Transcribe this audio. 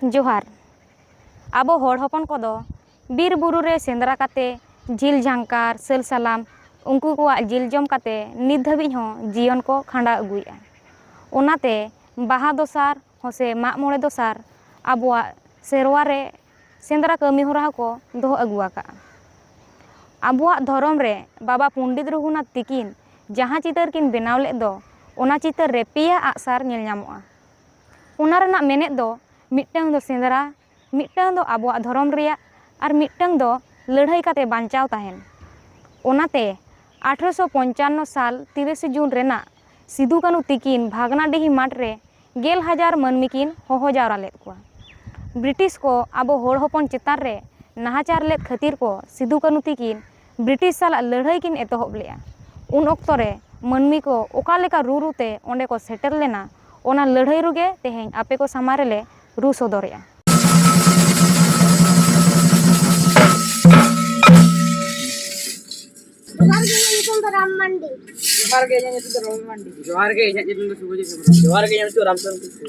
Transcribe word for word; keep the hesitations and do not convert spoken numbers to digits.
ᱡᱚᱦᱟᱨ᱾ ᱟᱵᱚ ᱦᱚᱲ ᱦᱚᱯᱚᱱ ᱠᱚᱫᱚ ᱵᱤᱨ ᱵᱩᱨᱩ ᱨᱮ ᱥᱮᱸᱫᱽᱨᱟ ᱠᱟᱛᱮ ᱡᱤᱞ ᱡᱷᱟᱝᱠᱟᱨ, ᱥᱟᱹᱞ ᱥᱟᱞᱟᱢ, ᱩᱱᱠᱩ ᱠᱚᱣᱟᱜ ᱡᱤᱞ ᱡᱚᱢ ᱠᱟᱛᱮ ᱱᱤᱛ ᱫᱷᱟᱹᱵᱤᱡ ᱦᱚᱸ ᱡᱤᱭᱚᱱ ᱠᱚ ᱠᱷᱟᱸᱰᱟᱣ ᱟᱹᱜᱩᱭᱮᱫᱼᱟ᱾ ᱚᱱᱟᱛᱮ ᱵᱟᱦᱟ ᱫᱚᱥᱟᱨ ᱦᱚᱸ ᱥᱮ ᱢᱟᱜ ᱢᱚᱬᱮ ᱫᱚᱥᱟᱨ ᱟᱵᱚᱣᱟᱜ ᱥᱮᱨᱣᱟ ᱨᱮ ᱥᱮᱸᱫᱽᱨᱟ ᱠᱟᱹᱢᱤ ᱦᱚᱨᱟ ᱦᱚᱸᱠᱚ ᱫᱚᱦᱚ ᱟᱹᱜᱩ ᱟᱠᱟᱫᱼᱟ᱾ ᱟᱵᱚᱣᱟᱜ ᱫᱷᱚᱨᱚᱢ ᱨᱮ ᱵᱟᱵᱟ ᱯᱚᱱᱰᱤᱛ ᱨᱚᱜᱷᱩᱱᱟᱛᱷ ᱛᱤᱠᱤᱱ ᱡᱟᱦᱟᱸ ᱪᱤᱛᱟᱹᱨ ᱠᱤᱱ ᱵᱮᱱᱟᱣ ᱞᱮᱫ ᱫᱚ, ᱚᱱᱟ ᱪᱤᱛᱟᱹᱨ ᱨᱮ ᱯᱮᱭᱟ ᱟᱜᱼᱥᱟᱨ ᱧᱮᱞ ᱧᱟᱢᱚᱜᱼᱟ᱾ ᱚᱱᱟ ᱨᱮᱱᱟᱜ ᱢᱮᱱᱮᱫ ᱫᱚ ᱢᱤᱫᱴᱟᱝ ᱫᱚ ᱥᱮᱸᱫᱽᱨᱟ, ᱢᱤᱫᱴᱟᱝ ᱫᱚ ᱟᱵᱚᱣᱟᱜ ᱫᱷᱚᱨᱚᱢ ᱨᱮᱭᱟᱜ, ᱟᱨ ᱢᱤᱫᱴᱟᱝ ᱫᱚ ᱞᱟᱹᱲᱦᱟᱹᱭ ᱠᱟᱛᱮ ᱵᱟᱧᱪᱟᱣ ᱛᱟᱦᱮᱱ᱾ ᱚᱱᱟᱛᱮ ᱟᱴᱷᱨᱚᱥᱚ ᱯᱚᱧᱪᱟᱱᱱᱚ ᱥᱟᱞ ᱛᱤᱨᱤᱥᱮ ᱡᱩᱱ ᱨᱮᱱᱟᱜ ᱥᱤᱫᱩ ᱠᱟᱹᱱᱩ ᱛᱤᱠᱤᱱ ᱵᱷᱟᱜᱽᱱᱟᱰᱤᱦᱤ ᱢᱟᱴᱷ ᱨᱮ ᱜᱮᱞ ᱦᱟᱡᱟᱨ ᱢᱟᱹᱱᱢᱤ ᱠᱤᱱ ᱦᱚᱦᱚ ᱡᱟᱣᱨᱟ ᱞᱮᱫ ᱠᱚᱣᱟ᱾ ᱵᱨᱤᱴᱤᱥ ᱠᱚ ᱟᱵᱚ ᱦᱚᱲ ᱦᱚᱯᱚᱱ ᱪᱮᱛᱟᱱ ᱨᱮ ᱱᱟᱦᱟᱪᱟᱨ ᱞᱮᱫ ᱠᱷᱟᱹᱛᱤᱨ ᱠᱚ ᱥᱤᱫᱩ ᱠᱟᱹᱱᱩ ᱛᱤᱠᱤᱱ ᱵᱨᱤᱴᱤᱥ ᱥᱟᱞᱟᱜ ᱞᱟᱹᱲᱦᱟᱹᱭ ᱠᱤᱱ ᱮᱛᱚᱦᱚᱵ ᱞᱮᱫᱼᱟ᱾ ᱩᱱ ᱚᱠᱛᱚ ᱨᱮ ᱢᱟᱹᱱᱢᱤ ᱠᱚ ᱚᱠᱟ ᱞᱮᱠᱟ ᱨᱩ ᱨᱩ ᱛᱮ ᱚᱸᱰᱮ ᱠᱚ ᱥᱮᱴᱮᱨ ᱞᱮᱱᱟ, ᱚᱱᱟ ᱞᱟᱹᱲᱦᱟᱹᱭ ᱨᱩ ᱜᱮ ᱛᱮᱦᱮᱧ ᱟᱯᱮ ᱠᱚ ᱥᱟᱢᱟᱝ ᱨᱮᱞᱮ ᱨᱩ ᱥᱚᱫᱚᱨᱮᱫᱼᱟ᱾ ᱡᱚᱦᱟᱨ ᱜᱮ, ᱤᱧᱟᱹᱜ ᱧᱩᱛᱩᱢ ᱫᱚ ᱨᱟᱢ ᱢᱟᱱᱰᱤ᱾ ᱡᱚᱦᱟᱨ ᱜᱮ, ᱤᱧᱟᱹᱜ ᱧᱩᱛᱩᱢ ᱫᱚ ᱨᱚᱵᱤ ᱢᱟᱱᱰᱤ᱾ ᱡᱚᱦᱟᱨ ᱜᱮ, ᱤᱧᱟᱹᱜ ᱧᱩᱛᱩᱢ ᱫᱚ ᱥᱩᱵᱷᱚᱡᱤᱛ ᱦᱮᱢᱵᱨᱚᱢ᱾ ᱡᱚᱦᱟᱨ ᱜᱮ, ᱤᱧᱟᱹᱜ ᱧᱩᱛᱩᱢ ᱨᱟᱢᱪᱚᱸᱫᱽᱨᱚ ᱠᱤᱥᱠᱩ᱾